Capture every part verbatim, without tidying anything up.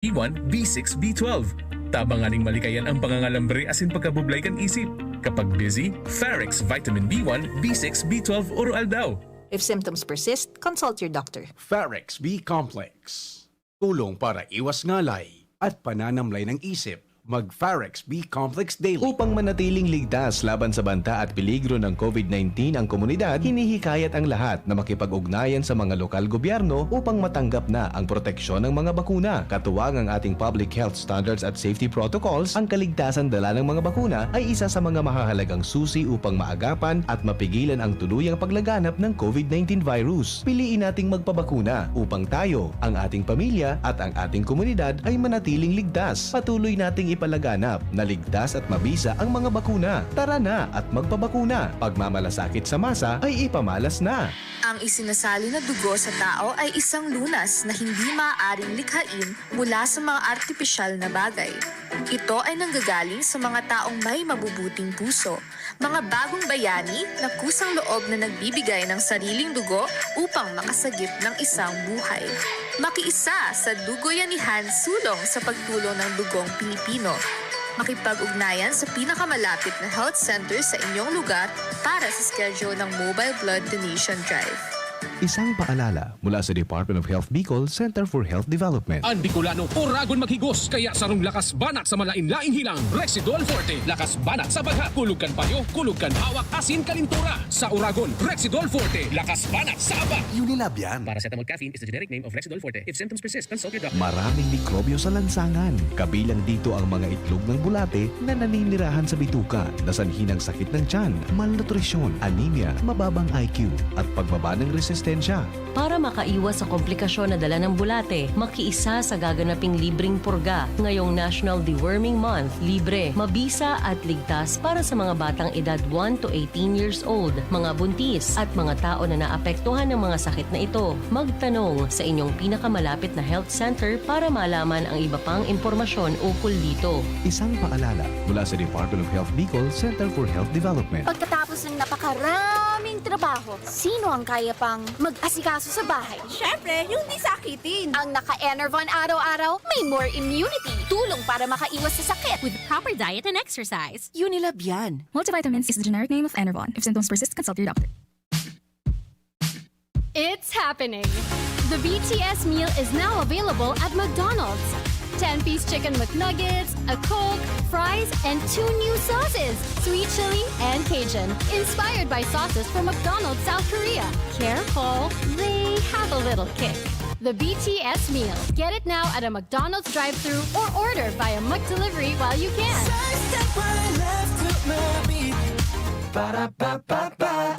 B one, B six, B twelve. Tabang nganing malikayan ang pangangalambre asin pagkabublay kan isip. Kapag busy, Farex Vitamin B one, B six, B twelve, Oro Aldaw. If symptoms persist, consult your doctor. Farex B Complex. Tulong para iwas ngalay at pananamlay ng isip. Mag Farex B Complex Daily. Upang manatiling ligtas laban sa banta at peligro ng COVID nineteen ang komunidad, hinihikayat ang lahat na makipag-ugnayan sa mga lokal gobyerno upang matanggap na ang proteksyon ng mga bakuna. Katuwang ang ating public health standards at safety protocols, ang kaligtasan dala ng mga bakuna ay isa sa mga mahahalagang susi upang maagapan at mapigilan ang tuluyang paglaganap ng COVID nineteen virus. Piliin nating magpabakuna upang tayo, ang ating pamilya at ang ating komunidad ay manatiling ligtas. Patuloy nating ipalaganap na ligtas at mabisa ang mga bakuna. Tara na at magpabakuna. Pagmamalasakit sa masa ay ipamalas na. Ang isinasali na dugo sa tao ay isang lunas na hindi maaaring likhain mula sa mga artipisyal na bagay. Ito ay nanggagaling sa mga taong may mabubuting puso, mga bagong bayani na kusang loob na nagbibigay ng sariling dugo upang makasagip ng isang buhay. Makiisa sa Dugoyanihan Sulong sa Pagtulong ng Dugong Pilipino. Makipag-ugnayan sa pinakamalapit na health center sa inyong lugar para sa schedule ng Mobile Blood Donation Drive. Isang paalala mula sa Department of Health Bicol, Center for Health Development. Ang Bicolano, oragon maghigos, kaya sarong lakas banat sa malain-laing hilang, Rexidol Forte. Lakas banat sa bagha, kulog kan payo, kulog kan hawak, asin kalintura. Sa oragon, Rexidol Forte. Lakas banat sa aba. Unilab yan. Paracetamol caffeine is the generic name of Rexidol Forte. If symptoms persist, consult your doctor. Maraming mikrobyo sa lansangan. Kabilang dito ang mga itlog ng bulate na naninirahan sa bituka, na sanhi ng sakit ng tiyan, malnutrisyon, anemia, mababang I Q, at pagbaba ng resistensya. Para makaiwas sa komplikasyon na dala ng bulate, makiisa sa gaganaping libreng purga ngayong National Deworming Month. Libre, mabisa at ligtas para sa mga batang edad one to eighteen years old, mga buntis, at mga tao na naapektuhan ng mga sakit na ito. Magtanong sa inyong pinakamalapit na health center para malaman ang iba pang impormasyon ukol dito. Isang paalala mula sa Department of Health Bicol, Center for Health Development. Pagkatapos ng napakaraming trabaho, sino ang kaya pang mag-asikaso sa bahay? Siyempre, yung di sakitin. Ang naka-Enervon araw-araw, may more immunity. Tulong para makaiwas sa sakit. With proper diet and exercise. Unilab yan. Multivitamins is the generic name of Enervon. If symptoms persist, consult your doctor. It's happening! The B T S meal is now available at McDonald's. Ten-piece chicken McNuggets, a Coke, fries, and two new sauces, sweet chili and Cajun, inspired by sauces from McDonald's South Korea. Careful, they have a little kick. The B T S meal. Get it now at a McDonald's drive-thru or order via McDelivery while you can. Sa step right left to my beat. Para pa pa pa.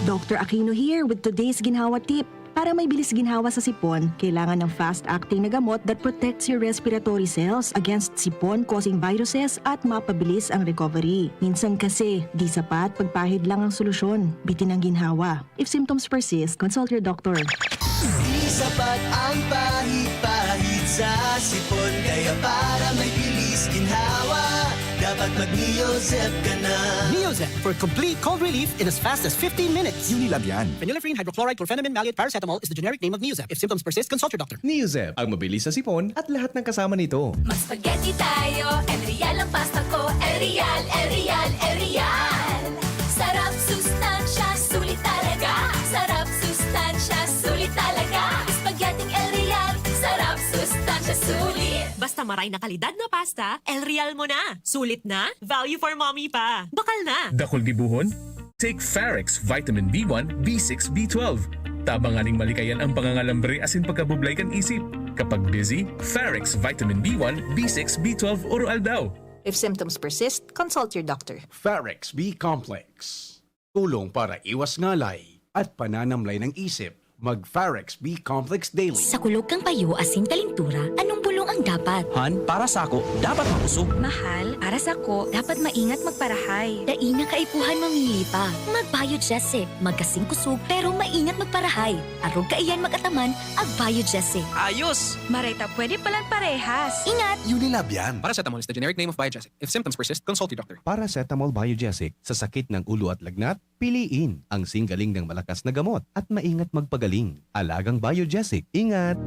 Doctor Aquino here with today's ginhawa tip. Para may bilis ginhawa sa sipon, kailangan ng fast-acting na gamot that protects your respiratory cells against sipon-causing viruses at mapabilis ang recovery. Minsan kasi, di sapat pagpahid lang ang solusyon. Bitin ang ginhawa. If symptoms persist, consult your doctor. Di sapat ang pahid-pahid sa sipon, kaya para may bilis ginhawa, dapat mag-Neozep ka na. Neozep for complete cold relief in as fast as fifteen minutes. Unilab yan. Phenylephrine, hydrochloride, chlorphenamine, maleate, paracetamol is the generic name of Neozep. If symptoms persist, consult your doctor. Neozep, ang mabilis sa sipon at lahat ng kasama nito. Mag-spaghetti tayo, El Real ang pasta ko. El Real, El Real, El Real. Sarap, sustansya, sulit talaga. Sarap, sustansya, sulit talaga. Spaghetti El Real. Sarap, sustansya, sulit. Basta maray na kalidad na pasta, El Real mo na. Sulit na, value for mommy pa. Bakal na. Dakul gibohon? Take Farex Vitamin B one, B six, B twelve. Tabang nganing malikayan ang pangangalambre asin pagkabublay kan isip. Kapag busy, Farex Vitamin B one, B six, B twelve, Oro Aldaw. If symptoms persist, consult your doctor. Farex B Complex. Tulong para iwas ngalay at pananamlay ng isip. Mag Farex B Complex Daily. Sa kulog kan payo asin kalintura, anong ang dapat. Han, para sako, dapat makusog. Mahal, para sako, dapat maingat magparahay. Dai na kaipuhan mamili pa. Mag-Biogesic, magkasing kusog, pero maingat magparahay. Arog kaiyan mag-ataman, ag-Biogesic. Ayos! Maray ta pwede palan parehas. Ingat! Unilab yan. Paracetamol is the generic name of Biogesic. If symptoms persist, consult your doctor. Paracetamol Biogesic, sa sakit ng ulo at lagnat, piliin ang singgaling ng malakas na gamot at maingat magpagaling. Alagang Biogesic, ingat!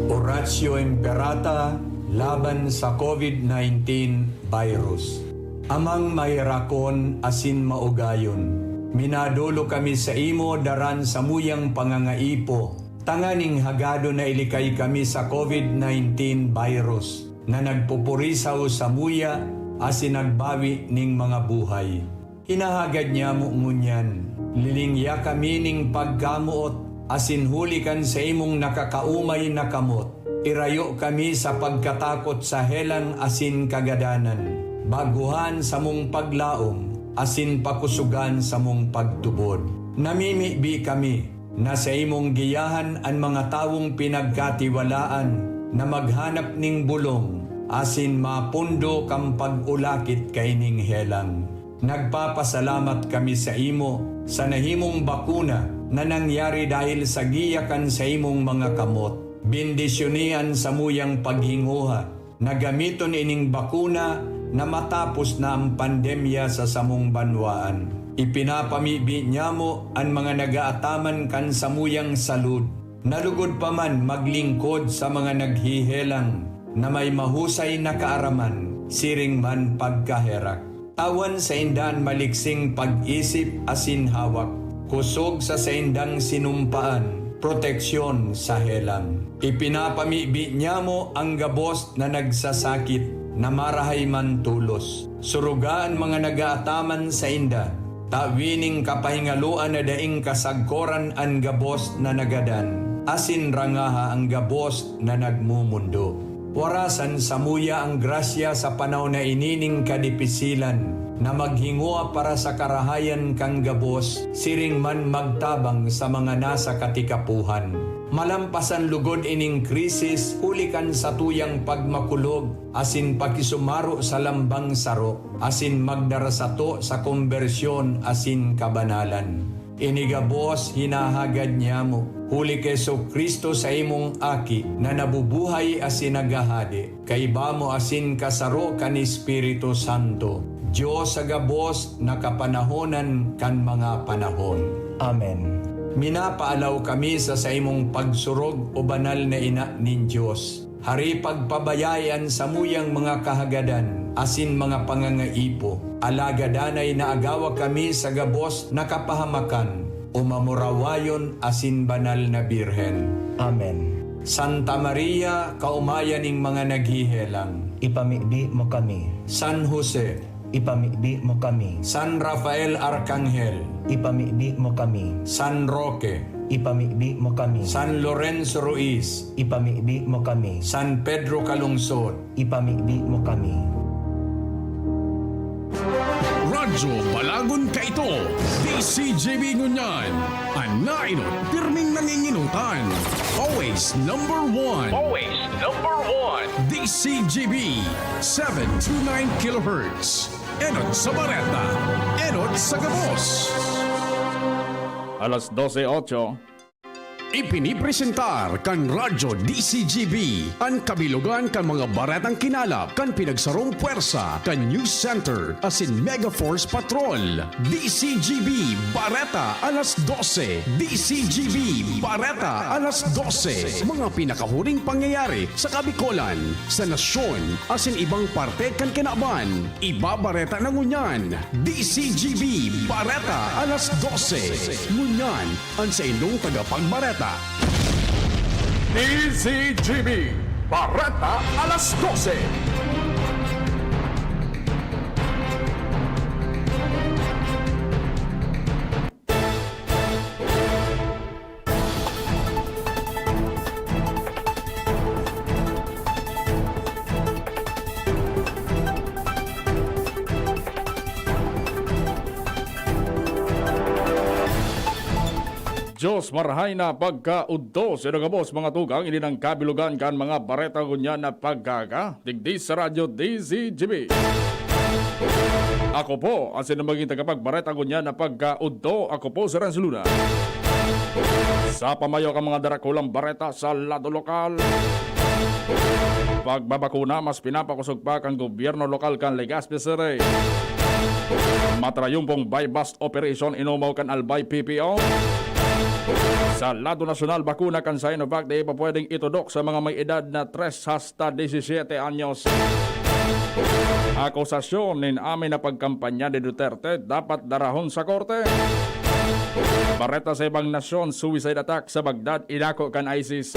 Oratio Imperata laban sa COVID nineteen virus. Amang maherakon asin maugayon, minadolo kami saimo daran samuyang pangangaipo, tanganing hagadon na ilikay kami sa COVID nineteen virus na nagpupurisaw samuya asin nagbawi nin mga buhay. Hinahagad nyamo ngunyan, lilingya kami nin pagkamoot, asin huli kan saimong nakakaomay na kamot, irayo kami sa pagkatakot sa helang asin kagadanan, baguhan samong paglaom, asin pakusugan samong pagtubod. Namimibi kami na saimong giyahan an mga tawong pinagkatiwalaan na maghanap nin bolong asin mapondo kan pag-ulakit kaining helang. Nagpapasalamat kami saimo sa nahimong bakuna na nangyari dahil sa giya kan saimong mga kamot. Bendisyoni an samuyang paghinguha na gamiton ining bakuna na matapos na ang pandemya sa samong banwaan. Ipinapamibi nyamo an mga nagaataman kan samuyang salud na lugod pa man maglingkod sa mga naghehelang na may mahusay na kaaraman siring man pagkaherak. Tawan sainda an maliksing pag-isip asin hawak, kusog sa saindang sinumpaan, proteksyon sa helang. Ipinapamibi nyamo an gabos na nagsasakit na marahay man tolos. Suruga an mga nagaataman sainda, tawi nin kapahingaloan na daing kasagkoran an gabos na nagadan, asin rangaha an gabos na nagmomondo. Warasan samuya an grasya sa panahon na ini nin kadipisilan, na maghingowa para sa karahayan kan gabos, siring man magtabang sa mga nasa katikapohan. Malampasan lugod ining krisis huli kan satuyang pagmakulog asin pakisumaro sa lambang saro, asin magdara sato sa kombersyon asin kabanalan. Ini gabos hinahagad nyamo, huli ki Jesu-Cristo, saimong Aki, na nabubuhay asin naghahade, kaiba mo asin kasaro kan Espiritu Santo, Dios sa gabos na kapanahonan kan mga panahon. Amen. Minapaalaw kami sa saimong pagsurog, O Banal na Ina nin Dios. Hari, pagpabayai an samuyang mga kahagadan asin mga pangangaipo, alagad danay na agawa kami sa gabos na kapahamakan, o mamurawayon asin banal na Birhen. Amen. Santa Maria, kaomayan nin mga naghehelang. Ipamibi mo kami. San Jose. Ipamibi mo kami. San Rafael Arkanghel. Ipamibi mo kami. San Roque. Ipamibi mo kami. San Lorenzo Ruiz. Ipamibi mo kami. San Pedro Calungsod. Ipamibi mo kami. Radyo Balagon Kaito, D C G B ngunyan. An naenot, pirming nangingenotan. Always number one. Always number one. D C G B, seven two nine kilohertz. Enot sa bareta, enot sa gabos. Alas dose otso. Ipinipresentar kan Radyo D C G B an kabilogan kan mga baretang kinalap kan pinagsarong pwersa kan News Center asin Mega Force Patrol. D C G B Bareta alas dose. D C G B Bareta alas dose. Mga pinakahuring pangyayari sa Kabikolan, sa nasyon, asin ibang parte kan kinaban. Ibabareta na ngunyan. D C G B Bareta alas dose. Ngunyan, an saindong tagapagbareta. D C G B Bareta alas dose. Dos, marahay na pagkaudto. Sino gabos, mga tugang, ini nang kabilugan kan mga bareta ngunyan na pagkaka, digdi sa Radyo D Z G B. Ako po ang sinumaging tagapagbareta ngunyan na pagkaudto. Ako po si Renz Luna. Sa pamayo kan mga darakulang bareta sa lado lokal, pagbabakuna mas pinapakosog pa kan gobyerno lokal kan Legazpi City. Matrayumpong buy-bust operation inomaw kan Albay P P O. Sa lado nasyonal, bakuna kan Sinovac dai pa pwedeng itudok sa mga may edad na tres hasta disisiete anyos. Akusasyon nin amin na pagkampanya ni Duterte dapat darahon sa korte. Bareta sa ibang nasyon, suicide attack sa Baghdad inako kan ISIS.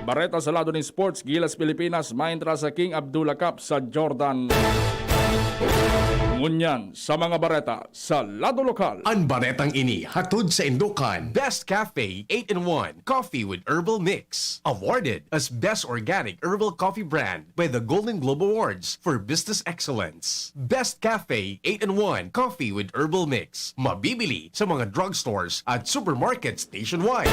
Bareta sa lado nin sports, Gilas Pilipinas maentra sa King Abdullah Cup sa Jordan. Ngunyan sa mga bareta sa lado lokal. An baretang ini hatod saindo kan Best Cafe eight-in-one Coffee with Herbal Mix, awarded as Best Organic Herbal Coffee Brand by the Golden Globe Awards for Business Excellence. Best Cafe eight-in-one Coffee with Herbal Mix, mabibili sa mga drugstores at supermarkets nationwide.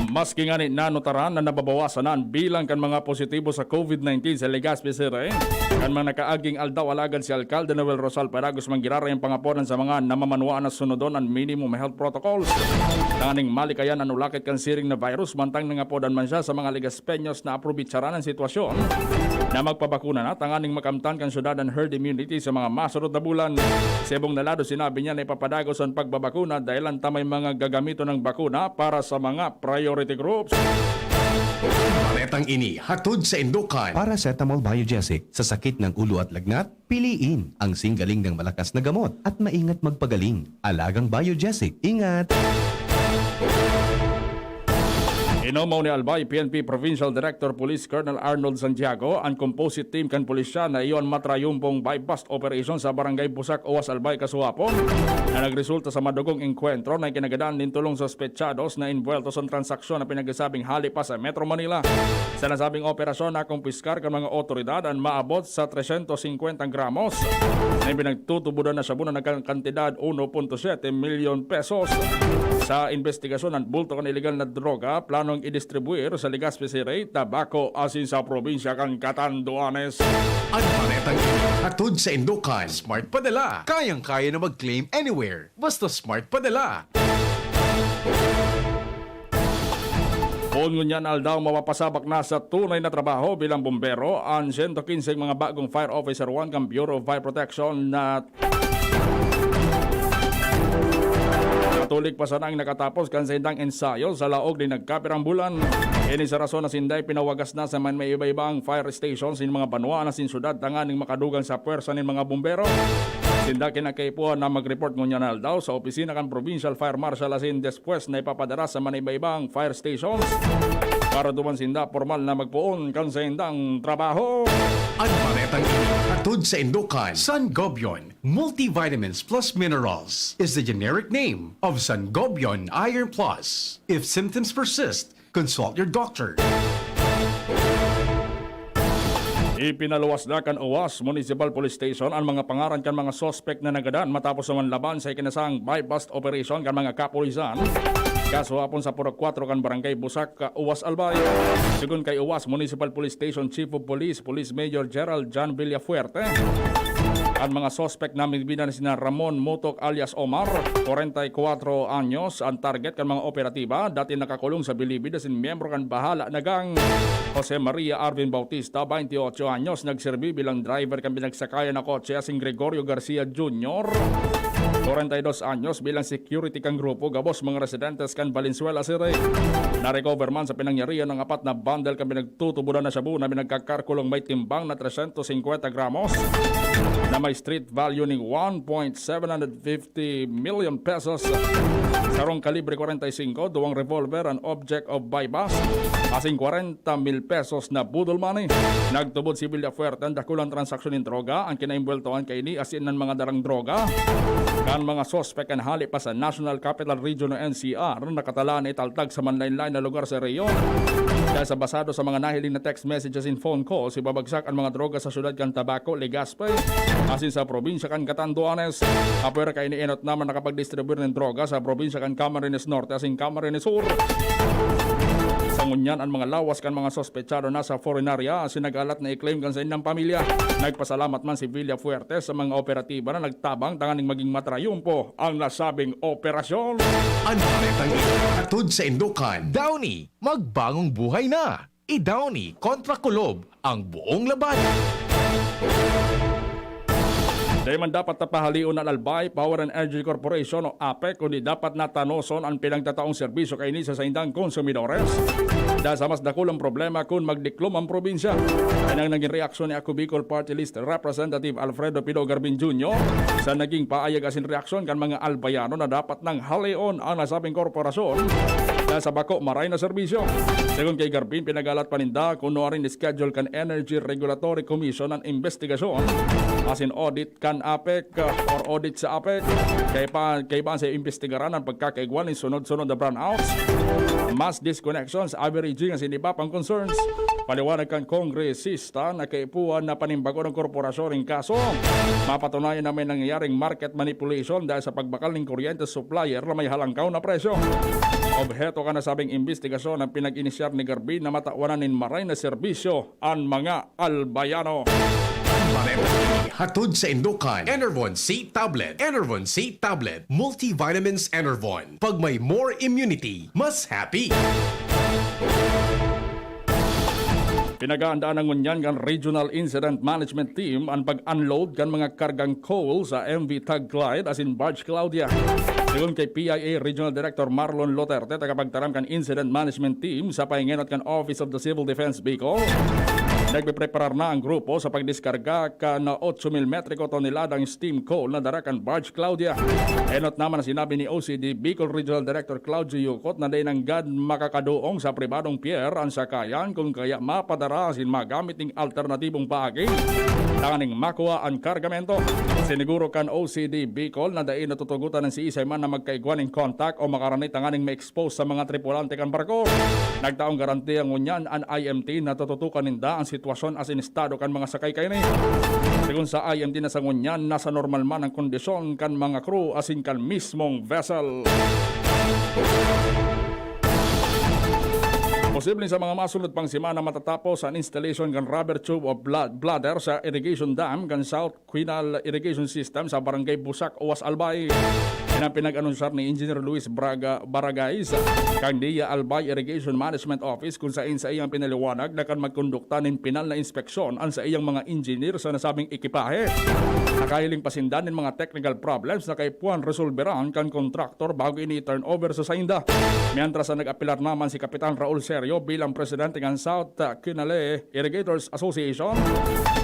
Maski ngani nanotaran na nababawasan na an bilang kan mga positibo sa COVID nineteen sa Legazpi City kan mga nakaaging aldaw, alagad si Alkalde Noel Rosal Padagos man giraray an pangapodan sa mga namamanwaan na sunodon an minimum health protocols tanganing malikayan an ulakit kan siring na virus, mantang nangapodan man siya sa mga Legazpeños na aprobitsaran an sitwasyon na magpabakuna na tanganing makamtan kan syudad an herd immunity sa mga masunod na bulan. Sa ibong na lado, sinabi niya na ipapadagos an pagbabakuna dahil ta may mga gagamiton ng bakuna para sa mga priority groups. Baretang ini hatod saindo kan Paracetamol Biogesic. Sa sakit ng ulo at lagnat, piliin ang singgaling ng malakas na gamot at maingat magpagaling. Alagang Biogesic. Ingat! Inomaw ni Albay P N P Provincial Director Police Colonel Arnold Santiago an composite team kan pulisya na iyo an matrayumpong buy-bust operation sa Barangay Busak, Oas Albay, kasuhapon, na nagresulta sa madugong engkwentro na ikinagadan nin tolong suspetsados na inbuwelto sa transaksyon na pinagsasabing hali pa sa Metro Manila. Sa nasabing operasyon, nakumpiskar kan mga otoridad an maabot sa tresyentos singkwenta gramos na pinagtutubodan na shabu na nagkakantidad uno punto siyete milyon pesos. Sa investigasyon, an bulto kan iligal na droga planong idistribuir sa Legazpi City, Tabaco asin sa probinsya kan Catanduanes. An baretang ini hatod saindo kan Smart Padala. Kayang-kaya na mag-claim anywhere. Basta Smart Padala. Poon ngunyan aldaw, mapapasabak na sa tunay na trabaho bilang bombero an sento kinseng mga bagong fire officer one kan Bureau of Fire Protection na katolik pa sanang nakatapos kan saindang ensayo sa laog nin nagkapirang bulan. Ini sa rason na sinday pinawagas na sa man may iba-ibang fire stations nin mga banwa na sin syudad tanganing makadugang sa pwersa nin mga bombero. Sinda kinakaipuhan na mag-report ngunyan aldaw sa opisina kan Provincial Fire Marshal asin despues na ipapadara sa man iba-ibang fire stations para duman sinda pormal na magpoon kan saindang trabaho. An baretang ini hatod saindo kan Sangobion Multivitamins Plus Minerals is the generic name of Sangobion Iron Plus. If symptoms persist, consult your doctor. Ipinaluwas na kan Oas Municipal Police Station an mga pangaran kan mga suspek na nagadan matapos naman laban sa ikinasang buy-bust operation kan mga kapulisan kasuhapon sa Purok Kuwatro kan Barangay Busak, Oas Albay. Segun kay Oas Municipal Police Station Chief of Police, Police Major Gerald John Villafuerte, an mga suspek na midbida na sina Ramon Motok alias Omar, kwarenta y kwatro anyos, an target kan mga operatiba, dati nakakulong sa bilibid asin miyembro kan bahala na gang. Jose Maria Arvin Bautista, baynte otso anyos, nagserbi bilang driver kan pinagsakayan na kotse, asin Gregorio Garcia Junior, kwarenta y dos anyos, bilang security kan grupo, gabos mga residentes kan Valenzuela City. Na-recover man sa pinangyarihan ang apat na bundle kan pinagtutubodan na shabu na pinagkakarkulong may timbang na tresyentos singkwenta gramos na may street value ning one point seven hundred fifty million pesos, sarong kalibre kwarenta y singko, duwang revolver, an object of buy-bust, asin kwarenta mil pesos na boodle money. Nagtubod si Villafuerte an dakulang transaksyon nin droga, an kinaimbweltohan kaini asin an mga darang droga kan mga suspek an hali pa sa National Capital Region o N C R, nakatalaan na italtag sa manlaen-laen na lugar sa rehiyon. Dahil sa basado sa mga nahiling na text messages and phone calls, ibabagsak an mga droga sa syudad kan Tabaco, Legazpi. asin sa probinsya kan Catanduanes. Apwera kaini, enot naman nakapagdistribuyar nin droga sa probinsya kan Camarines Norte asin Camarines Sur. Sa ngunyan, an mga lawas kan mga sospechado nasa foreign area asin nag-alat na i-claim kan saindang pamilya. Nagpasalamat man si Villafuerte sa mga operatiba na nagtabang tanganing maging matrayumpo ang nasabing operasyon. An baretang ito hatod saindo kan Downy, magbangong buhay na. I-Downy kontra kulob ang buong labanan. Dai man dapat na pahaleon an Albay Power and Energy Corporation o APEC, kundi dapat na tanoson an pinagtataong serbisyo kaini sa saindang konsumidores. Dahil sa mas dakulang problema kun magdiklom ang probinsya. Yan ang naging reaksyon ni Ako Bicol Party List Representative Alfredo Pido Garbin Junior sa naging paayag asin reaksyon kan mga Albayano na dapat nang haleon ang nasabing korporasyon dahil sa bako maray na serbisyo. Segun kay Garbin, pinagalat pa ninda kun nuarin schedule kan Energy Regulatory Commission an imbestigasyon asin audit kan APEC, uh, or audit sa APEC. Kay pa, kay pa sa imbestigaran ang pagkakaigwa nin sunod-sunod na brownouts, mass disconnections, averaging asin iba pang concerns. Paliwanag kan kongresista na kaipuhan na panimbagon ang korporasyon nin kaso. Mapatunayan na may nangyayaring market manipulation dahil sa pagbakal nin kuryente sa supplier na may halangkaw na presyo. Obheto kan nasabing imbestigasyon ang pinag-inisyar ni Garbin na matawan nin maray na serbisyo an mga Albayano. Bareta ini hatod saindo kan Enervon C Tablet. Enervon C Tablet. Multivitamins Enervon. Pag may more immunity, mas happy. Pinagaandaan na ngunyan kan Regional Incident Management Team an pag-unload kan mga kargang coal sa M V Tag Clyde asin Barge Claudia. Segun kay P I A Regional Director Marlon Loterte, tagapagtaram kan Incident Management Team sa pahingenot kan Office of the Civil Defense Bicol, nagpepreparar na ang grupo sa pagdiskarga kan otso mil metriko toneladang steam coal na dara kan Barge Claudia. Enot naman na sinabi ni O C D Bicol Regional Director Claudio Yucot na dai nanggad makakadoong sa pribadong pier an sakayan, kun kaya mapadara asin magamit ning alternatibong paagi tanganing makua an kargamento. Siniguro kan O C D Bicol na dai natutugotan an siisay man na magkaigwa nin contact o makarani tanganing ma-expose sa mga tripulante kan barko. Nagtaong garantiya ngunyan an I M T na tututukan ninda an sitwasyon asin estado kan mga sakay kaini. Segun sa I M T na sa ngunyan, nasa normal man ang kondisyon kan mga crew asin kan mismong vessel. Posible sa mga masunod pang semana matatapos an installation kan rubber tube o bla-, bladder sa irrigation dam kan South Quinal Irrigation System sa Barangay Busak, Oas, Albay. Yan ang pinag-anunsar ni Engineer Luis Braga Baragay sa kan D I A Albay Irrigation Management Office, kung sain sa iyang pinaliwanag na kan magkondukta nin pinal na inspeksyon an sa iyang mga engineer sa nasabing ekipahe. Nakahiling pa sinda nin mga technical problems na kaipuhan resolberan kan kontraktor bago ini i-turnover sa sainda. Mientras na nag-apelar naman si Kapitan Raul Serio bilang presidente kan South Quinale Irrigators Association,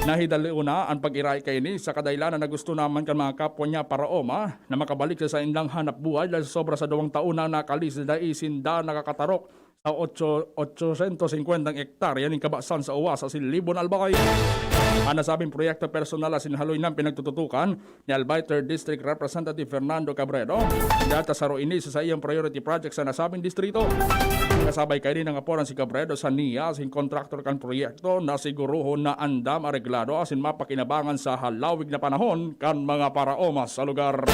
nahidalion na an pag-iray kaini sa kadailanan na gusto naman kan mga kapwa niya paraoma na makabalik sa saindang hanap buhay dahil sa sobra sa duwang taon na nakalis dai sinda nakakatarok sa otso, otsosentos singkwentang ektarya nin kabasan sa Oas asin Libon, Albay. An nasabing proyekto personal asin haloy nang pinagtututukan ni Albay Third District Representative Fernando Cabredo. Data saro ini sa saiyang priority project sa nasabing distrito. Kasabay kaini nangaporan si Cabredo sa NIA asin kontraktor kan proyekto na siguruhon na andam areglado asin mapakinabangan sa halawig na panahon kan mga paraoma sa lugar.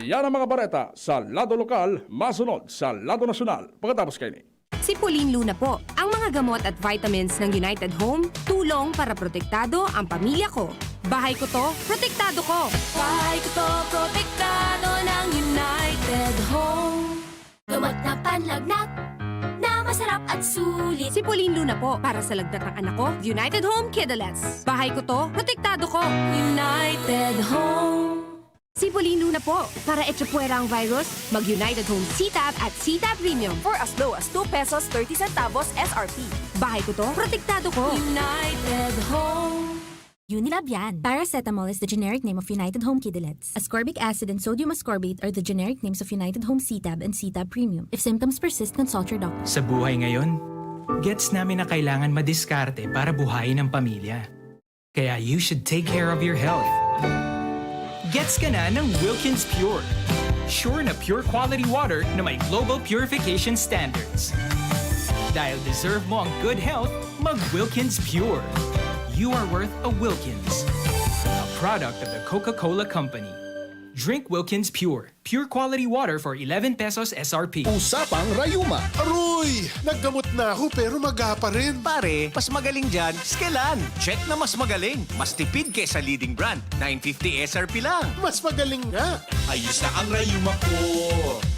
Yan ang mga bareta sa lado lokal, masunod sa lado nasyonal pagkatapos kaini. Si Pauline Luna po. Ang mga gamot at vitamins ng United Home, tulong para protektado ang pamilya ko. Bahay ko to, protektado ko. Bahay ko to, protektado ng United Home. Gamot na panlagnat, na masarap at sulit. Si Pauline Luna po, para sa lagnat ng anak ko, United Home Kidalets. Bahay ko to, protektado ko. United Home. Si Pauline Luna po, para echapuwera ang virus, mag United Home C-Tab at C-Tab Premium. For as low as two pesos thirty centavos S R P. Bahay ko to, protektado ko. United Home. Unilab yan. Paracetamol is the generic name of United Home Kidalets. Ascorbic acid and sodium ascorbate are the generic names of United Home C-Tab and C-Tab Premium. If symptoms persist, consult your doctor. Sa buhay ngayon, gets namin na kailangan madiskarte para buhayin ang pamilya. Kaya you should take care of your health. Gets ka na ng Wilkins Pure. Sure na pure quality water na may global purification standards. Dahil deserve mo ang good health, mag Wilkins Pure. You are worth a Wilkins. Product of the Coca-Cola Company. Drink Wilkins Pure. Pure quality water for eleven pesos S R P. Usapang Rayuma. Aroy! Naggamot na ako pero maga pa rin. Pare, mas magaling dyan, Skelan. Check na mas magaling. Mas tipid kesa leading brand. nine fifty S R P lang. Mas magaling nga. Ayos na ang rayuma ko.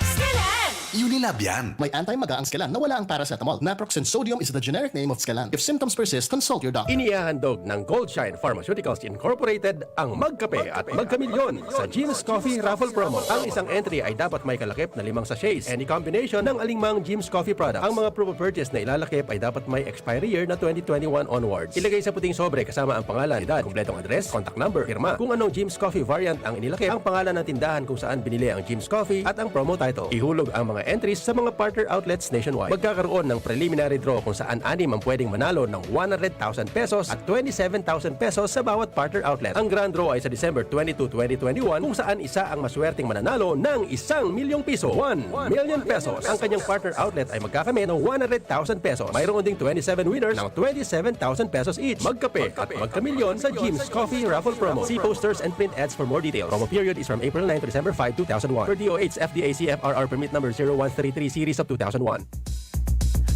Skelan! Unilab yan. May anti-maga ang Skelan na wala ang paracetamol. Naproxen sodium is the generic name of Skelan. If symptoms persist, consult your doctor. Inihahandog ng Goldshine Pharmaceuticals Incorporated ang Magkape at Magkamilyon sa Jim's Coffee Raffle Promo. Ang isang entry ay dapat may kalakip na limang sachets. Any combination ng alingmang Jim's Coffee product. Ang mga proof of purchase na ilalakip ay dapat may expiry year na twenty twenty-one onwards. Ilagay sa puting sobre kasama ang pangalan, edad, kumpletong address, contact number, pirma. Kung anong Jim's Coffee variant ang inilakip, ang pangalan ng tindahan kung saan binili ang Jim's Coffee at ang promo title. Ihulog ang mga entries sa mga partner outlets nationwide. Magkakaroon ng preliminary draw kung saan anim ang pwedeng manalo ng one hundred thousand pesos at twenty-seven thousand pesos sa bawat partner outlet. Ang grand draw ay sa December twenty-two, twenty twenty-one, kung saan isa ang maswerteng mananalo ng isang milyong piso, one million pesos. Ang kanyang partner outlet ay magkakamit ng one hundred thousand pesos. Mayroon ding twenty-seven winners ng twenty-seven thousand pesos each. Magkape at magkamilyon sa Jim's Coffee Raffle Promo. See posters and print ads for more details. Promo period is from April nine to December five, two thousand one. Per D O H F D A C F R R permit number zero one three three series of two thousand one.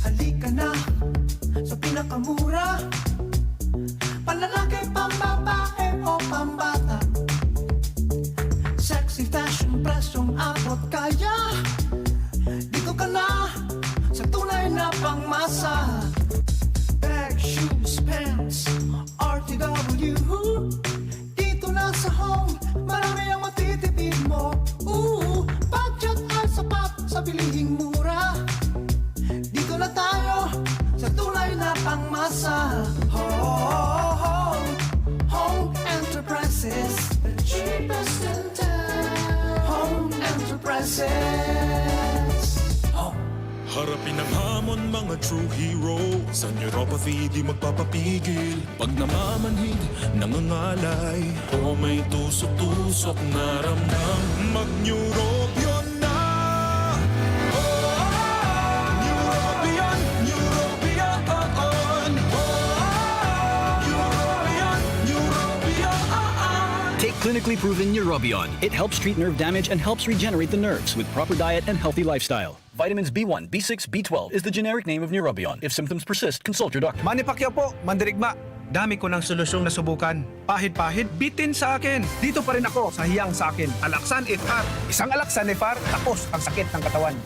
Halika na sa pinakamura. Panlalaki, pambabae o pambata. Sexy fashion, presyong abot kaya. Dito ka na sa tunay na pangmasa. Bag, shoes, pants, R T W. Dito na sa Home, marami ang matitipid mo. Ooh, budget ay sapat sa bilihing mura. Dito na tayo sa tunay na pangmasa. Home, Home Enterprises, the cheapest in town. Home Enterprises. Home. Harapin ang hamon, mga true hero. Sa neuropathy, di magpapapigil. Pag namamanhid, nangangalay, o may tusok-tusok na ramdam, mag-Neurobion na! Oh, Neurobion, Neurobion, oh, oh. Neurobion, Neurobion, oh, oh. Take clinically proven Neurobion. It helps treat nerve damage and helps regenerate the nerves with proper diet and healthy lifestyle. Vitamins B one, B six, B twelve is the generic name of Neurobion. If symptoms persist, consult your doctor. Manny Pacquiao po, mandirigma. Dami ko ng solusyong nasubukan. Pahid-pahid, bitin sa akin. Dito pa rin ako sa hiyang sa akin. Alaxan F R. Isang Alaxan F R, tapos ang sakit ng katawan.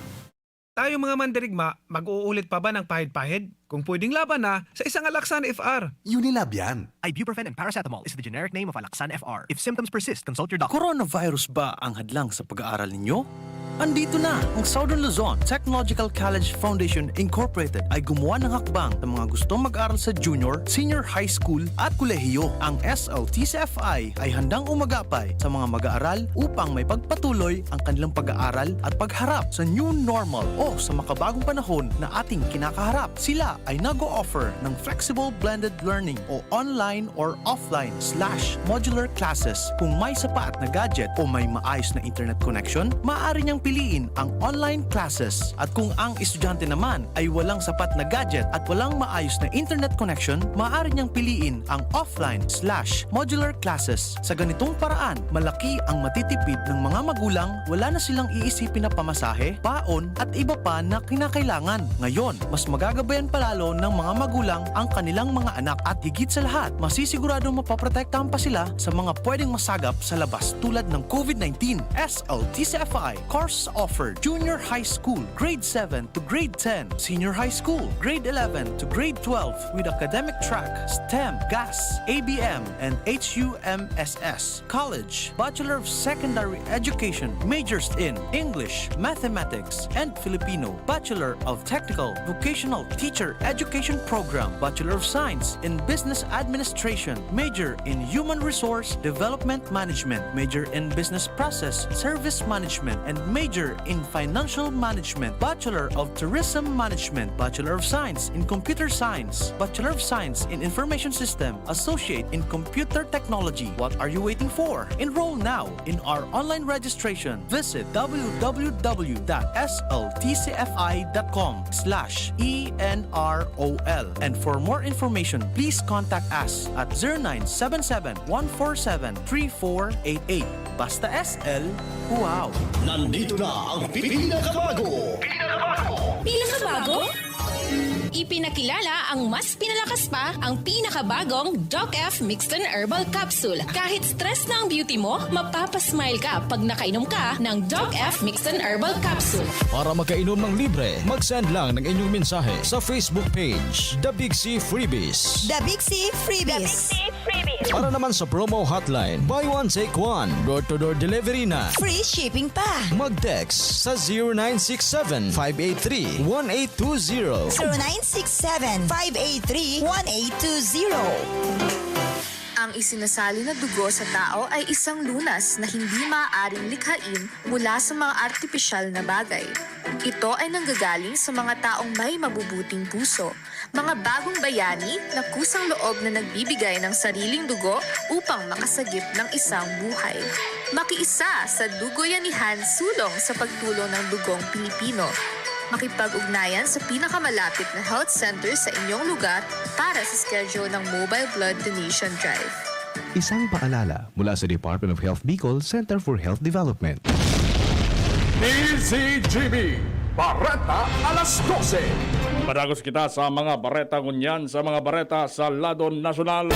Tayo mga mandirigma, mag-uulit pa ba ng pahid-pahid? Kung pwedeng laban na, sa isang Alaxan F R. Unilab yan. Ibuprofen and paracetamol is the generic name of Alaxan F R. If symptoms persist, consult your doctor. Coronavirus ba ang hadlang sa pag-aaral ninyo? Andito na! Ang Southern Luzon Technological College Foundation Incorporated ay gumawa ng hakbang sa mga gustong mag-aral sa junior, senior high school at kolehiyo. Ang S L T C F I ay handang umagapay sa mga mag-aaral upang may pagpatuloy ang kanilang pag-aaral at pagharap sa new normal o sa makabagong panahon na ating kinakaharap. Sila ay nag-o-offer ng flexible blended learning o online or offline slash modular classes. Kung may sapat na gadget o may maayos na internet connection, maaari niyang piliin ang online classes. At kung ang estudyante naman ay walang sapat na gadget at walang maayos na internet connection, maaari niyang piliin ang offline slash modular classes. Sa ganitong paraan, malaki ang matitipid ng mga magulang, wala na silang iisipin na pamasahe, baon, at iba pa na kinakailangan. Ngayon, mas magagabayan pa lalo ng mga magulang ang kanilang mga anak at higit sa lahat, masisiguradong mapoprotektahan pa sila sa mga pwedeng masagap sa labas tulad ng COVID nineteen. S L T C F I, course offered, Junior High School, Grade seven to Grade ten, Senior High School, Grade eleven to Grade twelve with academic track, STEM, GAS, A B M, and H U M S S. College, Bachelor of Secondary Education, majors in English, Mathematics, and Filipino, Bachelor of Technical Vocational Teacher Education Program, Bachelor of Science in Business Administration, major in Human Resource Development Management, major in Business Process Service Management, and major in Financial Management, Bachelor of Tourism Management, Bachelor of Science in Computer Science, Bachelor of Science in Information System, Associate in Computer Technology. What are you waiting for? Enroll now in our online registration. Visit w w w dot s l t c f i dot com slash e n r. R O L. And for more information, please contact us at zero nine seven seven, one four seven, three four eight eight. Basta S L, wow! Nandito na ang pinakabago. Pinakabago? Ipinakilala ang mas pinalakas pa, ang pinakabagong Doc F Mixed and Herbal Capsule. Kahit stress na ang beauty mo, mapapasmile ka pag nakainom ka ng Doc F Mixed and Herbal Capsule. Para makainom ng libre, mag-send lang ng inyong mensahe sa Facebook page, The Big C Freebies. The Big C Freebies. Para naman sa promo hotline, buy one, take one, door-to-door delivery na. Free shipping pa. Mag-text sa zero nine six seven, five eight three, one eight two zero. zero nine six seven, five eight three, one eight two zero. Ang isinasalin na dugo sa tao ay isang lunas na hindi maaaring likhain mula sa mga artipisyal na bagay. Ito ay nanggagaling sa mga taong may mabubuting puso, mga bagong bayani na kusang loob na nagbibigay ng sariling dugo upang makasagip ng isang buhay. Makiisa sa Dugoyanihan sulong sa pagtulong ng dugong Pilipino. Makipag-ugnayan sa pinakamalapit na health center sa inyong lugar para sa schedule ng Mobile Blood Donation Drive. Isang paalala mula sa Department of Health Bicol Center for Health Development. D Z G B, Bareta alas dose. Padagos kita sa mga bareta ngunyan, sa mga bareta sa lado nasyonal.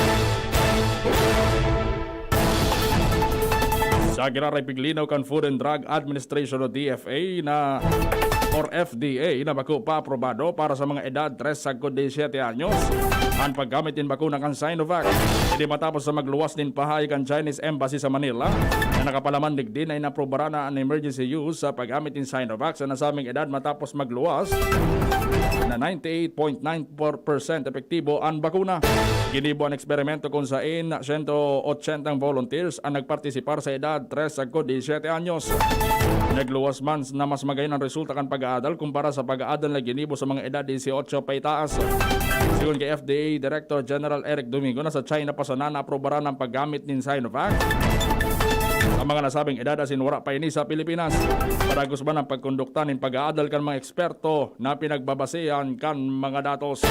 Sa giraray piglinaw kan Food and Drug Administration o D F A na or F D A na bako pa aprobado para sa mga edad tres sagkod disisyete anyos an paggamit nin bakuna kan Sinovac. Ini matapos sa magluwas nin pahay kan Chinese Embassy sa Manila na nakapalaman digdi na inaprobaran na an emergency use sa paggamit nin Sinovac sa nasabing edad matapos magluwas na ninety-eight point nine four percent epektibo an bakuna. Ginibo an eksperimento kun sain siyento otsentang volunteers an nagpartisipar sa edad tres sagkod disisyete anyos. Nagluwas man na mas magayon an resulta kan pag-aadal kumpara sa pag-aadal na ginibo sa mga edad disiotso paitaas. Sigon kay F D A Director General Eric Domingo, na sa China pa sana naaprobaran ang paggamit nin Sinovac sa mga nasabing edad asin wara pa ini sa Pilipinas. Padagos man ang pagkondukta nin pag-aadal kan mga eksperto na pinagbabasehan kan mga datos.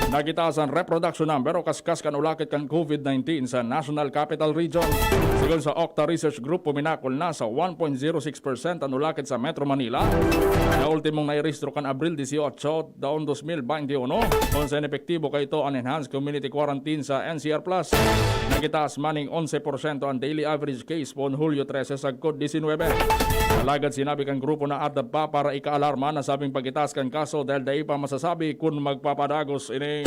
Nagitaas an reproduction number o kaskas kan ulakit kan COVID nineteen sa National Capital Region. Sigon sa Octa Research Group, puminakol na sa one point zero six percent an ulakit sa Metro Manila na ultimong nairehistro kan Abril disiotso, taon dos mil bente uno, kun saen epektibo kaito an enhanced community quarantine sa N C R Plus. Nagitaas man ning onse porsyento an daily average case poon Hulyo trese sagkod disinwebe. Alagad sinabi kan grupo na adda pa para ikaalarma an nasabing pagitaas kan kaso dahil dai pa masasabi kun magpapadagos ini.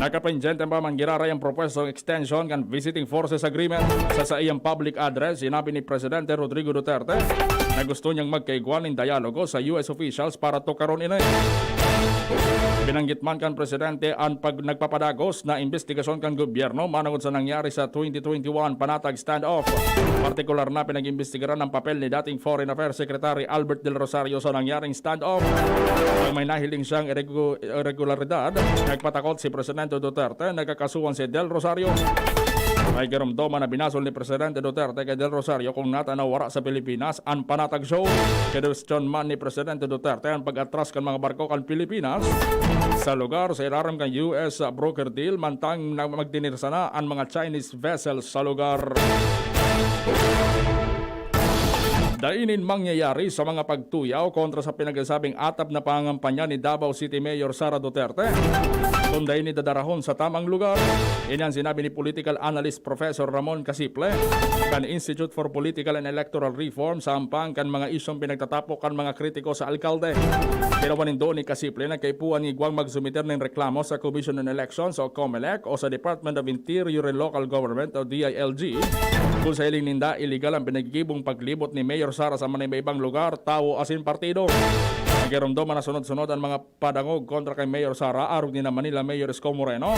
Nakapendyente pa man giraray ang propwestong extension kan Visiting Forces Agreement. Sa saiyang public address, sinabi ni Presidente Rodrigo Duterte na gusto niyang magkaigwa nin dialogo sa U S officials para tukaron ini. Binanggit man kan Presidente an pag nagpapadagos na imbestigasyon kan gobyerno manongod sa nangyari sa twenty twenty-one Panatag Standoff. Partikular na pinag-imbestigaran ang papel ni dating Foreign Affairs Secretary Albert Del Rosario sa nangyaring standoff. Pag may nahiling siyang iregu- irregularidad, nagpatakot si Presidente Duterte, nagkakasuhan si Del Rosario. May giromdoman na binasol ni Presidente Duterte kay Del Rosario kung natanaw wara sa Pilipinas an Panatag Show. Kinwestiyon man ni Presidente Duterte an pag-atras kan mga barko kan Pilipinas sa lugar sa ilarom kan U S broker deal, mantang na magdinirsa na an mga Chinese vessels sa lugar. Dai nin mangyayari sa mga pagtuyaw kontra sa pinagsasabing atap na pangangampanya ni Davao City Mayor Sara Duterte kung dai ni dadarahon sa tamang lugar. Ini ang sinabi ni political analyst Professor Ramon Casiple kan Institute for Political and Electoral Reform sa hampang kan mga isyong pinagtatapok kan mga kritiko sa alkalde. Tinawan nindo ni Casiple na kaipuhan ni igwang magsumiter nin reklamo sa Commission on Elections o COMELEC o sa Department of Interior and Local Government o D I L G kung sa hiling ninda iligal ang pinagigibong paglibot ni Mayor Sara sa manibaybang lugar, tawo asin partido. Nagiromdom na sunod-sunod ang mga padangog kontra kay Mayor Sara arog ni na Manila Mayor Isko Moreno,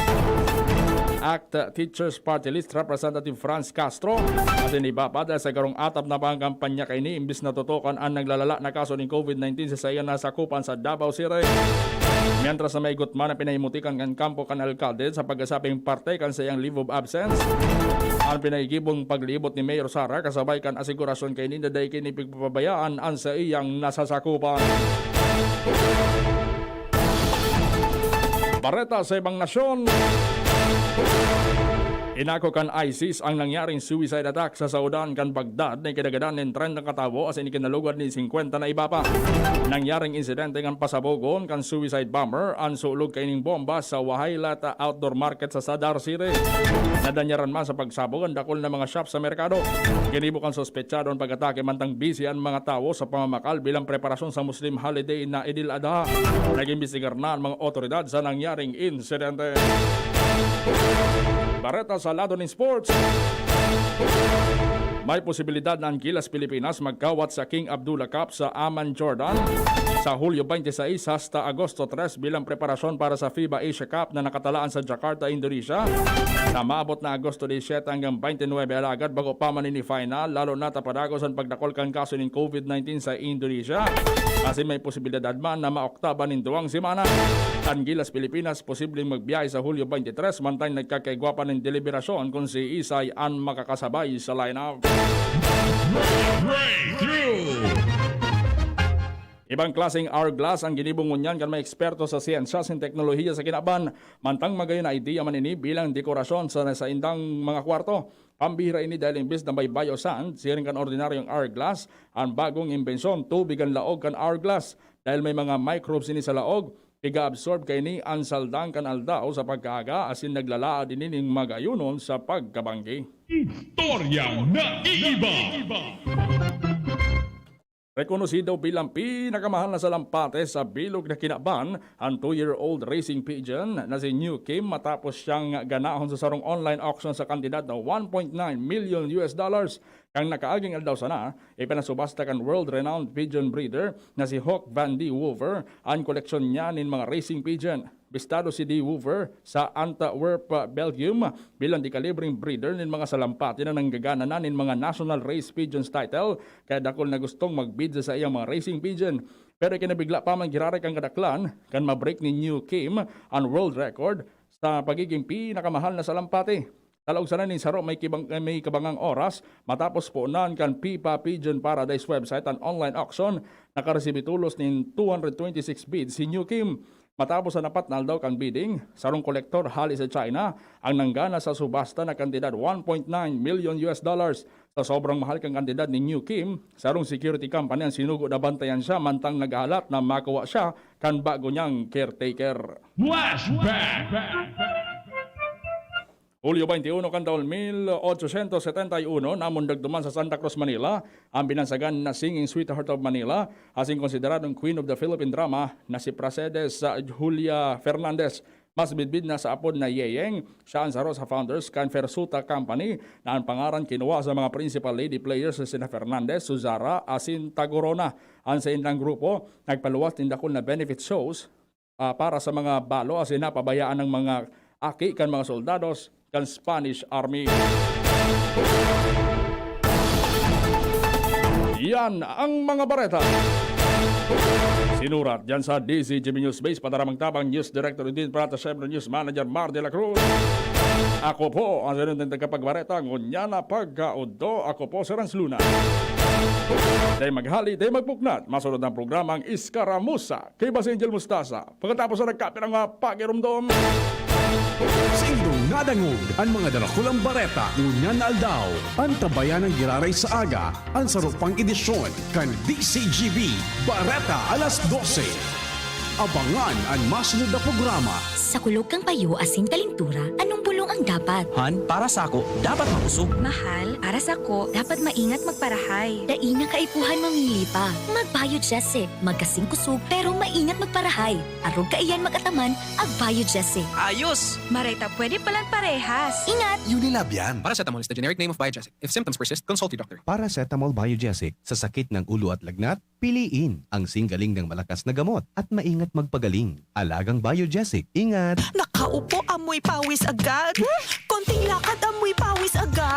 ACT Teachers Party List Representative Franz Castro, asin iba pa dahil sa garong atap na pangkampanya kaini imbis na tutukan an naglalala na kaso nin COVID nineteen sa saiyang nasakupan sa Davao City. Mientras na maigot man ang pinahimutikan kan kampo kan alkalde sa pag-asabing parte kan saiyang leave of absence, An pinaigibong paglibot ni Mayor Sara kasabay kan asigurasyon kaini na dai kini pigpapabayaan an saiyang nasasakupan. Bareta sa ibang nasyon. Inako kan ISIS ang nangyaring suicide attack sa saodan kan Baghdad na ikinagadan nin trenta ka tawo asin ikinalugad nin singkwenta na iba pa. Nangyaring insidente kan pasabogon kan suicide bomber an sulog kaining bomba sa Wahaylat Outdoor Market sa Sadar City. Nadanyaran man sa pagsabog an dakul na mga shop sa merkado. Ginibo kan suspetsado an pag-atake mantang busy an mga tawo sa pamamakal bilang preparasyon sa Muslim holiday na Eid al-Adha. Nag-imbestigar na an mga otoridad sa nangyaring insidente. Bareta sa lado nin sports. May posibilidad na an Gilas Pilipinas magkawat sa King Abdullah Cup sa Amman, Jordan, sa Hulyo twenty-six hasta Agosto tres bilang preparasyon para sa FIBA Asia Cup na nakatalaan sa Jakarta, Indonesia, na maabot na Agosto disisiete hanggang twenty-nine. Alagad bago pa man ini final, lalo na ta padagos an pagdakul kan kaso nin COVID nineteen sa Indonesia, asin may posibilidad man na maoktaban nin duwang semana. An Gilas Pilipinas posibleng magbiyahe sa Hulyo twenty-three, mantang nagkakaigwa pa nin deliberasyon kun siisay an makakasabay sa lineup. Breakthrough! Ibang klaseng hourglass ang ginibo ngunyan kan mga eksperto sa siyensya asin teknolohiya sa kinaban, mantang magayon na idea man ini bilang dekorasyon sa saindang mga kwarto. Pambihira ini dahil imbes na may bio sand, siring kan ordinaryong hourglass, an bagong imbensyon, tubig an laog kan hourglass. Dahil may mga microbes ini sa laog, iga-absorb kaini an saldang kan aldaw sa pagkaaga asin naglalaad ini nin magayonon sa pagkabanggi. Istoryang naiiba. Rekonosido bilang pinakamahal na salampate sa bilog na kinaban an two-year-old racing pigeon na si New Kim matapos siyang ganahon sa sarong online auction sa kantidad na one point nine million U S dollars. Kan nakaaging aldaw sana, ipinasubasta kan world-renowned pigeon breeder na si Hawk Van D. Woover an koleksyon niya nin mga racing pigeon. Bistado si D. Woover sa Antwerp, Belgium, bilang dekalibreng breeder nin mga salampati na nanggagana na nin mga National Race Pigeons title, kaya dakul na gustong magbid sa saiyang mga racing pigeon. Pero ikinabigla pa man giraray kan kadaklan kan ma-break ni New Kim an world record sa pagiging pinakamahal na salampati. Sa laog sana nin saro may kibang-, may kabangang oras, matapos punan kan Pipa Pigeon Paradise website an online auction, nakaresibi tolos nin two hundred twenty-six bids si New Kim. Matapos an apat na aldaw kan bidding, sarong kolektor hale sa China ang nanggana sa subasta na kantidad one point nine million U S dollars. Sa sobrang mahal kan kantidad ni New Kim, sarong security company ang sinugo na bantayan siya mantang naghahalat na makuha siya kan bago niyang caretaker. Flashback! Hulyo twenty-one kan taon mil ochocientos setenta y uno, namundag duman sa Santa Cruz, Manila, ang binansagan na singing sweetheart of Manila, asin konsideradong queen of the Philippine drama na si Pracedes, ah, Julia Fernandez. Mas bidbid na sa apod na Yeyeng, siya an saro sa founders kan Fersuta Company, na an pangaran kinuha sa mga principal lady players na sina Fernandez, Suzara, asin Tagorona. An saindang grupo, nagpaluwas nin dakul na benefit shows, ah, para sa mga balo asin napabayaan ng mga aki kan mga soldados kan Spanish Army. Yan ang mga bareta. Sinurat dyan sa D Z G B News Base, padaramang tabang, News Director Edwin Prata, syempre News Manager Mar de la Cruz. Ako po ang sinunod na tagapagbareta, ngunyan na pagkaudto, ako po si Rans Luna. Dai maghali, dai magpuknat, masunod ang programang Iskaramusa kay Boss Angel Mustasa. Pagkatapos na nagkape ng mga pagirumdom. Sa indong nadangog, ang mga darakulang bareta ngunyan na aldaw, antabayan ng giraray sa aga, ang sarupang edisyon kan D C G B, Bareta alas dose. Abangan ang masunod na programa. Sa kulog kan payo asin kalintura, anong bulong ang dapat? Han, para sako, dapat makusog. Mahal, para sako, dapat maingat magparahay. Dai na kaipuhan mamili pa. Mag-Biogesic. Magkasing kusog, pero maingat magparahay. Arog kaiyan mag-ataman, ag-Biogesic. Ayos! Mareta pwede palan parehas. Ingat! Unilab yan. Paracetamol is the generic name of Biogesic. If symptoms persist, consult your doctor. Paracetamol Biogesic. Sa sakit ng ulo at lagnat, piliin ang singgaling ng malakas na gamot at maingat magpagaling. Alagang Biogesic. Ingat! Nakaupo, amoy pawis agad. Konting lakad, amoy pawis agad.